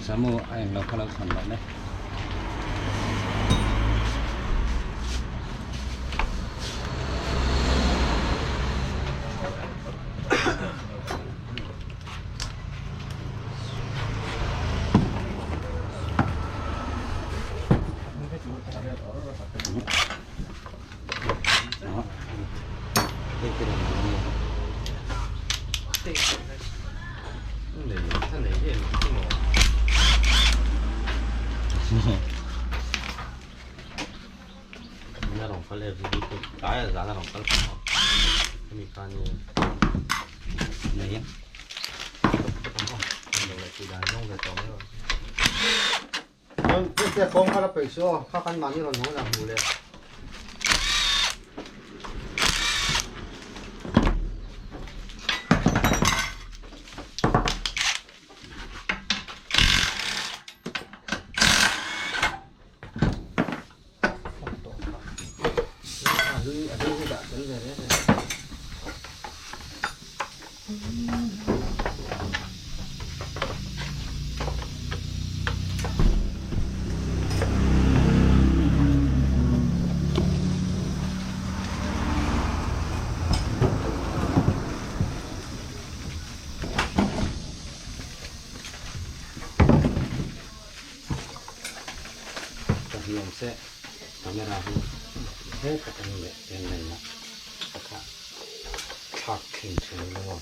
Samu a englo kha lo thawn loh le. Ka hniam se camera hi he ka en leh en nen a ka kha thlak thin thin ilo aw.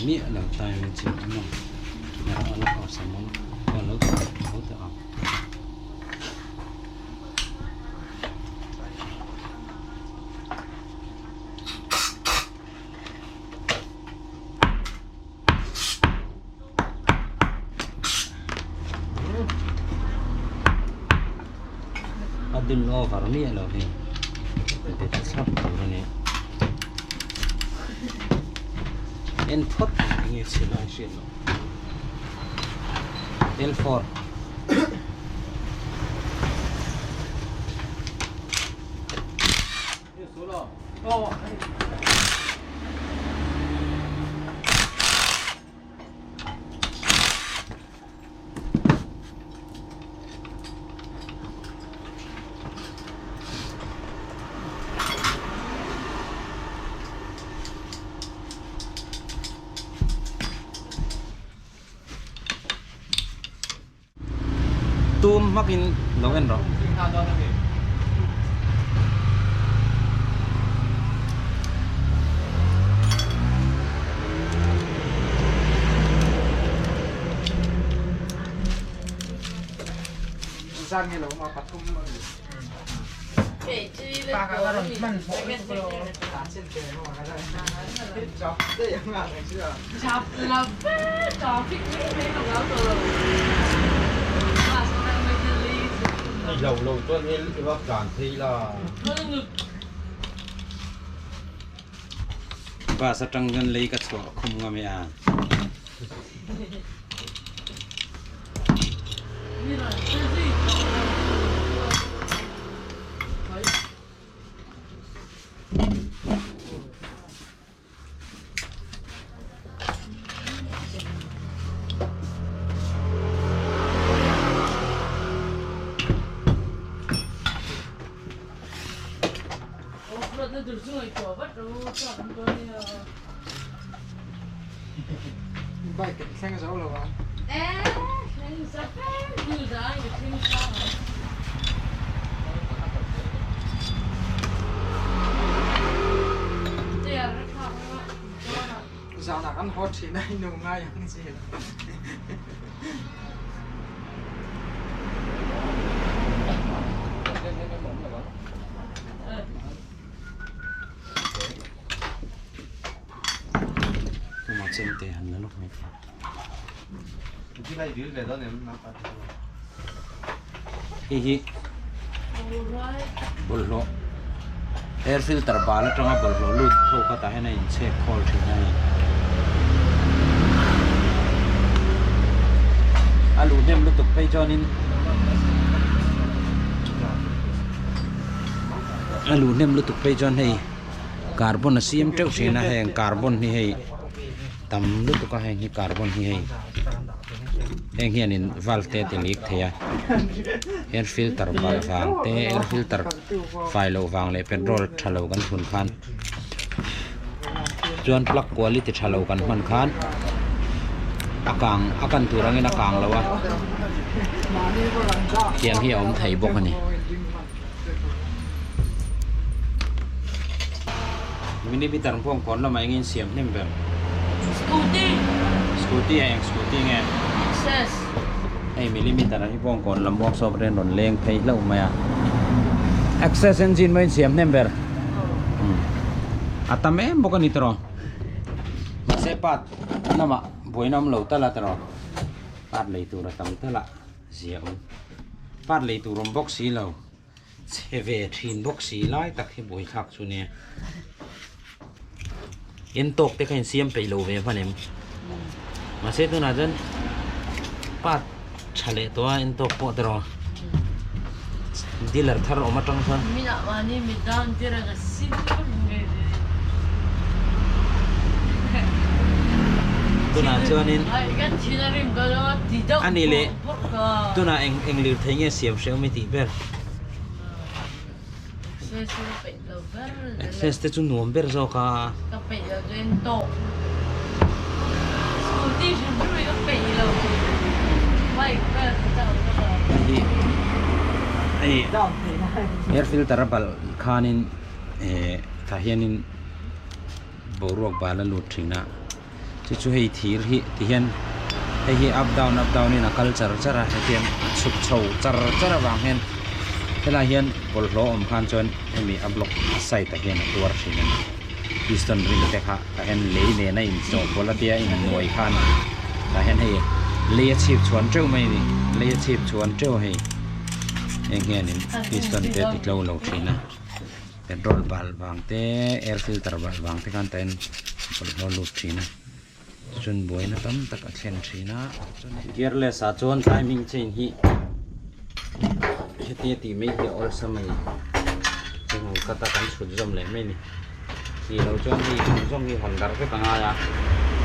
Miah lo time chi awm a a la awesome awm a lo tho tawh ang. A dul over miah lo hi bet thlap tur a ni en phawt enge chhe lai hriat loh L4 Tum hmakin lo en rawh. Bus atang chuan lei ka chhuah khum ngam e a. Bike thleng zo lo a. Tuma chemte han la lawk mai. Hei hi bawlhhlawh air filter bal atanga bawlhhlawh lut ho kha tah hian a inchhek khawl thin a ni. A luh hnem lutuk phei chuanin a luh hnem lutuk phei chuan hei carbon a siam teuh thin a heng carbon hi hei tam lutuk a heng hi carbon hi hei heng hianin valve te a ti leak thei a air filter balh vang te air filter fai loh vang leh petrol tha lo kan thun khan chuan plug quality tha lo kan hman khan a kang a kan tur angin a kang lo a tiang hi a awm thei bawk a ni. Millimeter pawh kawn lamah engin siam hnem ber? Scooty. Scooty a eng scooty nge? Access. Hei millimeter hi pawh kawn lam workshop rian rawn leng phei hlauh mai a. Access engine pawhin siam hnem ber. A tam em bawk a ni tawh. Mahse part lamah buaina awm lo tal a tawh. Part lei tur a tam tal a zia awm. Part lei tur awm bawk si lo. Chhe ve thin bawk si lai tak hi buaithlak chu nia. En tawk te kha in siam peih lo ve hman em. Mahse tunah chuan part tha leh tawh a en tawk pawh te rawh. Dealer thar awm atang chuan. Minah mahni mit down tir a ka sim nge. Tunah chuanin a ni leh tunah eng eng lirthei nge siam hreu mi tih ber. Access te chu nuam ber zawk a. Ka peih lo chu en tawk. Scooty hrim hrim hi ka peih lo. Bike vel ka chak lo ka. Hei hei air filter a balh khanin eh tah hianin boruak bal a lut thin a. Chu chu hei thir hi ti hian hei hi up down up down in a kal char char a hetiang a chhuk chho char char avang hian helai hian bawlhhlawh awm khan chuan hemi a block a side ah hian a tuar thin a ni piston ring te kha tah hian lei nen a inchawhpawlh a tia innuai khan tah hian hei lei a chhip chhuan teuh mai a ni lei a chhip chhuan teuh a hei heng hianin piston te a ti tlo lo thin a. Petrol bal vang te air filter bal vang te khan tah hian bawlhhlawh lut thin a tichuan buaina tam tak a thlen thin a gearless ah chuan timing chain hi hetia tih mai hi a awlsam a ni heng ang khat a kan chhut zawm leh mai a ni tih loh chuan hei hawn zawm hi hawn darh vek a ngai a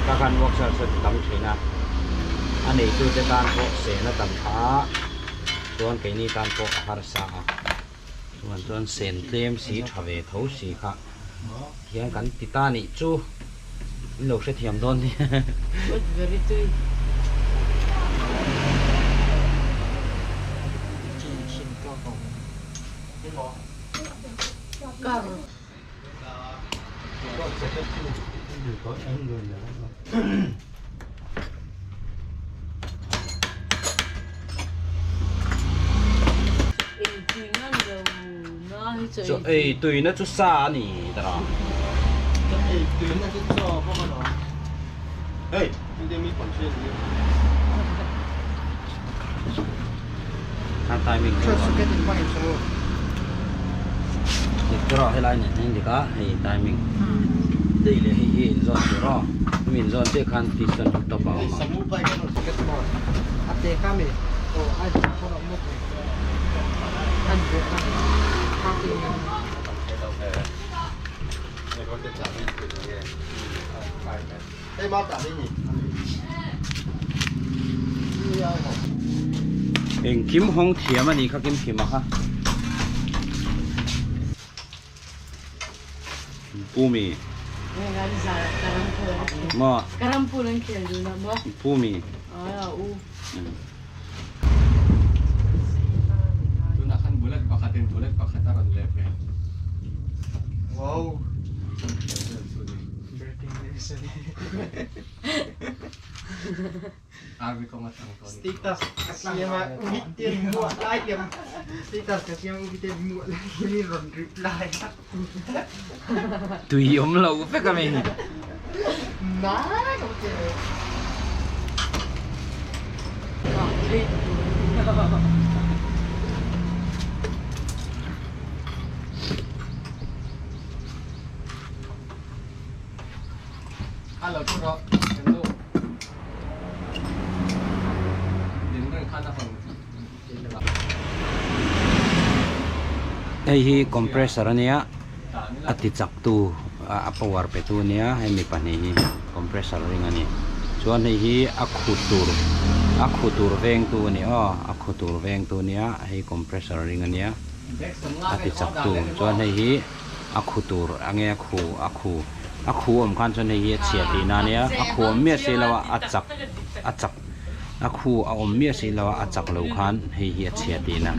ka khan workshop saw ti tam thin a a neitute tan pawh sehna tam kha chuan keini tan pawh a harsa a. Chuan chuan sen tlem si tha ve tho si kha hian kan ti ta nih chu in lo hrethiam dawn nia. Good very tui. Kar. Chaw ei tuina chu sa a ni tara. Timing dik tur a helai nen hian dik a hei timing hei leh hei hi in zawn tur aw hemi in zawn chiah khan piston hi top a awm a. Engkim hawng thiam a nih kha kim thim a kha. Pumi. Maw. Pumi. Tunah khan bullet pakhatin bullet pakhat a rawn leh hmel. Wow. Vel chu ni. Breaking news a ni. RV kawng atang tawh ni. Status ka siam a uite muah lai lem. Status ka siam a uite muah lai lem in rawn reply a. Tui awm lo vek a mi. Na ka ti lo. A lo thu rawh kan nu. Din reng khan a rawn Hei hi compressor a nia a ti chak tu a power pe tu a nia hemi pahnih hi compressor ring a ni chuan hei hi a khu tur a khu tur veng tu a ni aw a khu tur veng tu a nia hei compressor ring a nia a ti chak tu chuan hei hi a khu tur a nge a khu a khu a khu awm khan chuan hei hi a chhia tihna a nia a khu awm miah si lo a a chak a chak a khu a awm miah si lo a a chak lo khan hei hi a chhia tihna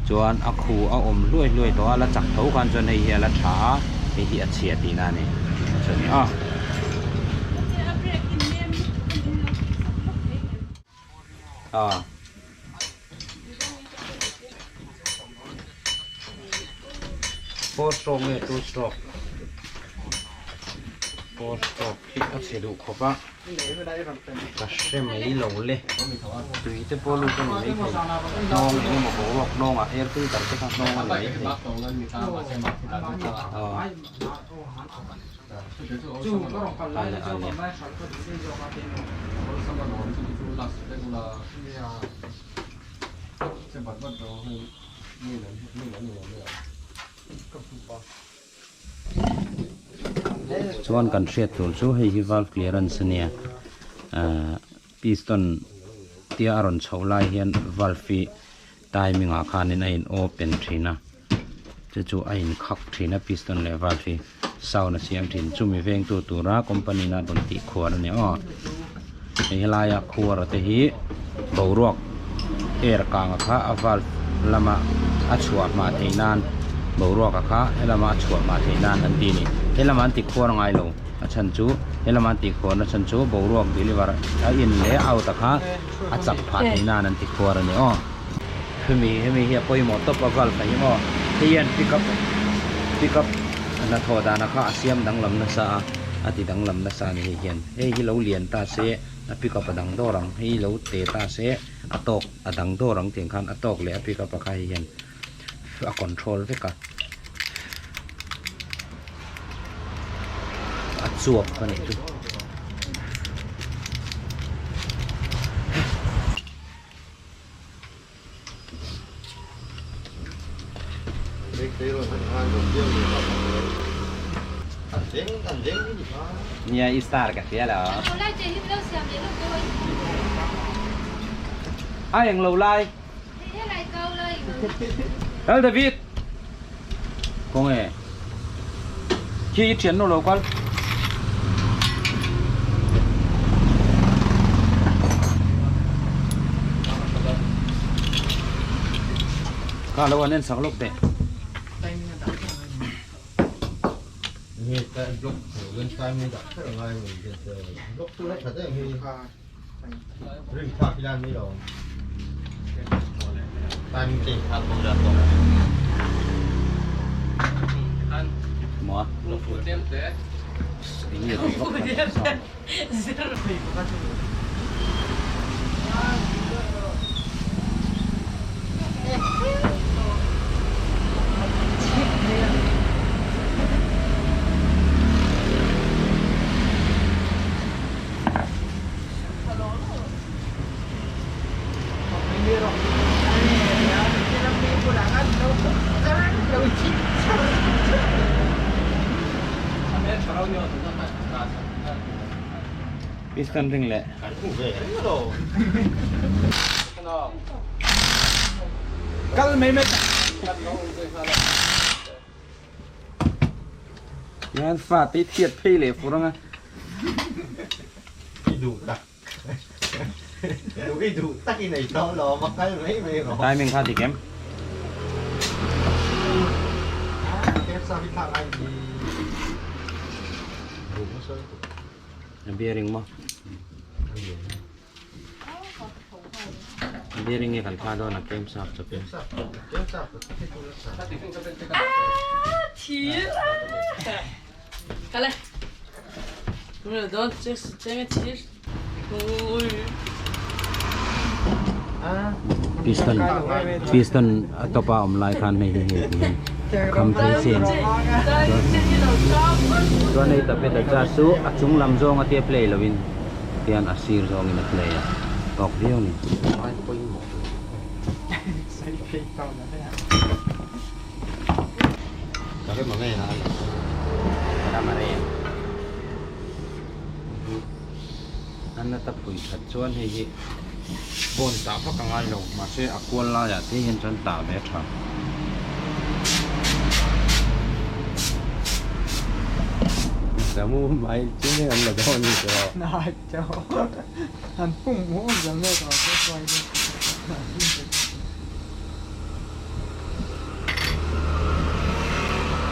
chuan a khu a awm hluai hluai tawh a la chak tho khan chuan hei hi a la tha a hei hi a chhia tihna a ni chuan aw. A. Four stroke nge two stroke? Four stroke hi a chhe duh khawp a, ka hre mai lo le. Tui te pawh lut a ni mai thei, hnawng eng emaw boruak hnawngah air filter te kha hnawng a ni mai thei. Ale ale. Chuan kan hriat tur chu hei hi valve clearance a nia ahh piston tia a rawn chhoh lai hian valve hi timing ah khanin a in open thin a chu chu a in khak thin a piston leh valve hi sound a siam thin chumi vengtu tura company in a rawn tih khuar a ni aw hei helaia khuar te hi boruak air kang a kha a valve lama a chhuah hma theih nan boruak a kha helama a chhuah hma theih nan an ti a ni helama an ti khuar ngai lo a chhan chu helama an tih khuar na chhan chu boruak deliver a in leh out a kha a chak phah theih nan an ti khuar a ni aw. Hemi hemi hi a pawimawh tawp a valve a hi maw hei hian pick up pick up hnathawh dana kha a siam danglam nasa a a ti danglam nasa a ni hei hian hei hi lo lian ta se a pick up a dang dawr ang hei lo te ta se a tawk a dang dawr ang tiang khan a tawk leh a pick up a kha hei hian a control vek a a chuap a nih chu. Nia i star ka hria lo. A eng lo lai. Kal David. Kawng e. Khi i thian nu lo kal. Kha lo an en sak lawk teh. Maw? Enge ri vak kha Piston ring leh. Kal mai mai. Hian fa te thiat phei leh fur anga. I duh tak. Timing kha dik em? Bearing maw? Bearing hi kan tha dawn a kem sap chawp in. Piston piston a top a awm lai khan hei hi hei ti hian a kham thei sin chuan hei tapet a charge chu a chung lam zawng a tia play lovin tian a sir zawngin a play a tawk viau a ni. A nata phui that chuan hei hi phone tah vak a ngai lo mahse a kual laiah te hian chuan tah ve a tha. Samu mai chu nge an la dawn ni tawh. An pum hmuh awm zel mai tawh a chuai chu.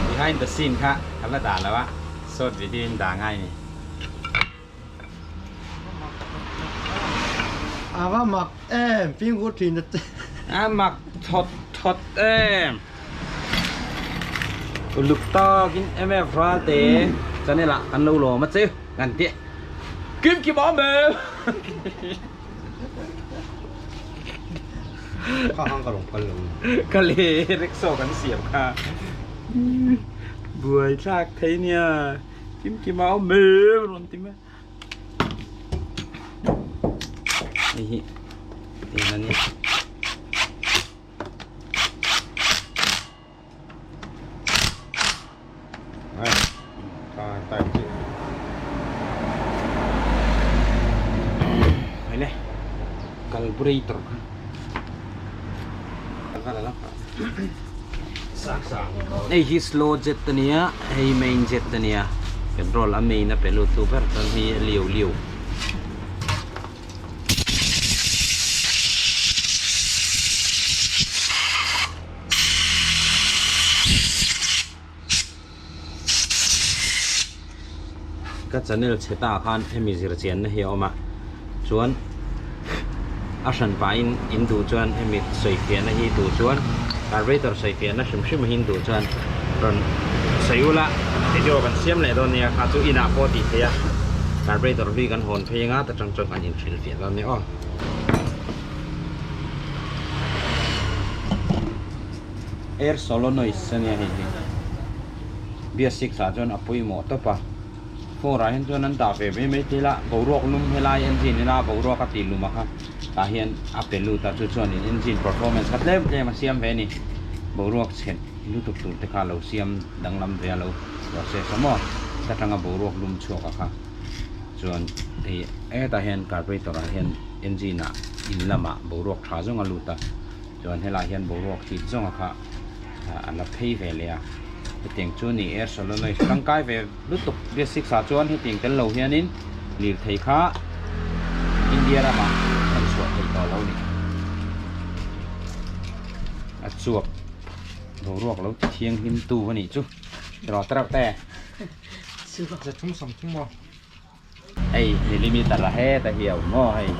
Behind the scene kha ka la dah lo a, short video in dah ngai ni. A va mak em, fimkhur thin a che. A mak thawt thawt em. Uluk takin MF Ralte channel ah kan lo lawm a che kan tih. Kim kim awm em. Kha hang ka rawn phal lo. Ka le rickshaw kan siam kha. Buai thlak thei nia. Kim kim a awm em rawn ti mai. Hei hi tin a ni. Hei le carburetor kha hei hi slow jet a nia hei main jet a nia petrol a main a pe lut tu ber chuan hei a liu liu. Ka channel chhe ta khan hemi zir chianna hi a awm a chuan a hran pahin in duh chuan hemi sawi fiahna hi duh chuan carburetor sawi fiahna hrim hrim hi in duh chuan rawn sawi ula video kan siam leh dawn nia kha chu inah pawh tih theih a carburetor hlui kan hawn phei anga ta tang chuan kan inhrilh fiah dawn nia aw. Air solenoid a nia hei hi BS6 ah chuan a pawimawh tawp a 4 ah hian chuan an dah ve mai mai thil a boruak lum helai engine ila boruak a tih lum a kha tah hian a pe lut a chu chuanin engine performance kha tlem tlem a siam ve a ni boruak chhe lutuk tur te kha a lo siam danglam ve a lo process a maw ta tanga boruak lum chhuak a kha chuan hei hetah hian carburetor ah hian engine ah in lamah boruak tha zawng a lut a. Chuan helai hian boruak hip zawnga kha a la phei ve leh a, hetiang chu a ni air solenoid tangkai ve lutuk basic ah chuan hetiang tel lo hianin lirthei kha India ramah an chhuah thei tawh lo a ni. A chuap boruak lo ti thianghlim tu a nih chu tiraw tereuh te. Hei millimeter a heta hi a awm maw hei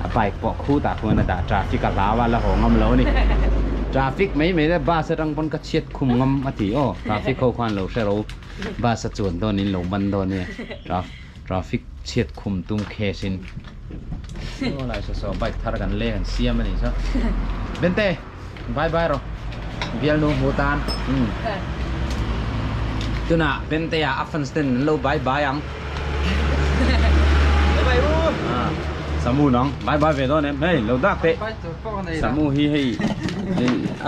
a bike pawh khutah khuan a dah traffic a hlau a la haw ngam lo a ni traffic mai mai te bus atang pawn ka chhiat khum ngam a ti aw traffic ho khan lo hre ro bus a chuan dawn in lo man dawn nia traffic chhiat khum tum case in aw lai saw saw bike thar kan leng an siam a nih chu Bente bye bye rawh bialnu hmu tan umm tunah Bente ah a fans ten an lo bye bye ang Bye bye u Samu nang bye bye ve dawn em hei lo dak teh Samu hi hei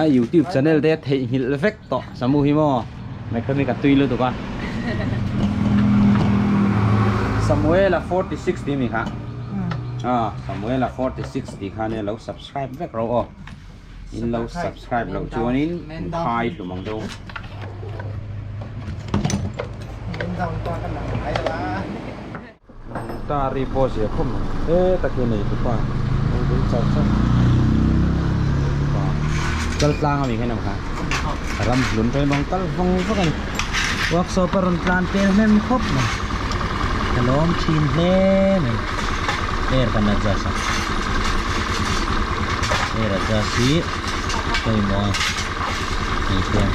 a youtube channel te a theihnghilh vek tawh Samu hi maw mechanic a tui lutuk a Samuela 46 tih mi kha Samuela 46 tih kha nia lo subscribe vek ro aw. In lo subscribe loh chuanin in khai hlum ang deuh. ta a ri pawh zia khawp mai he tak hi nei tupa an bul char char tupa kal tlang ami khan kha ram hlun tawih bang kal vang vak ani workshop a rawn tlan pel hnem khawp mai ka lawm thin hle mai air kan adjust a air adjust hi pawimawh a hei hian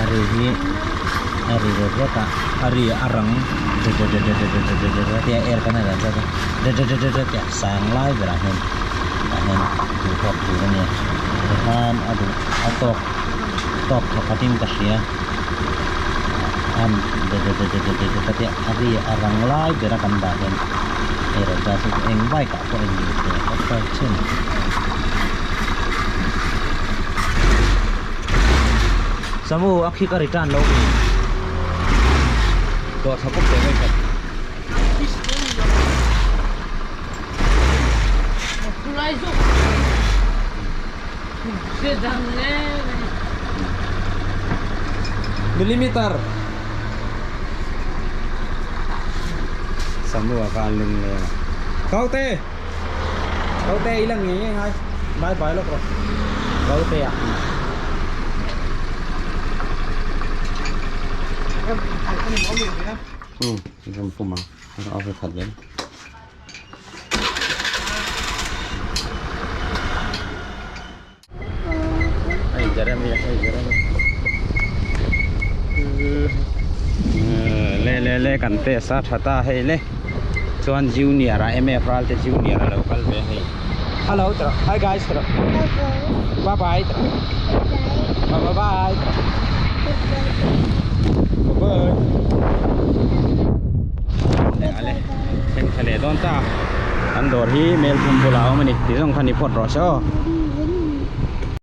a ri hi a ri ret ret a a ri a rang det det det det det det det det tia air kan adjust a det det det det tia sang lai berah hian tah hian duhtawk tur a nia tikhan a duh a tawk tawk thawkhatin ka hria an det det det det det det tia a ri a rang lai bera kan dah hian air adjust hi chu eng bike ah pawh in use thei a ka thin. Samu a khi ka return lo mi dawh thla pawp teh mai khat. Millimeter Samu a khan lung leng a Kaute Kaute i lang nge nge ngai bye bye lawk rawh Kaute a Ừ, ram pum ang a off khat vel. Hey Jeremy, hey Jeremy. Le le le kan te sa thata hei le. Chuan junior a MF ral te junior a lo kal ve hei. Hello tra. Hi guys tra. Bye bye tra. Bye bye tra. Bye bye. Le ale. Thleng thla leh dawn ta. An dawr hi mel thum bulah a awm a ni. Ti zawng khan i phawt rawh se aw.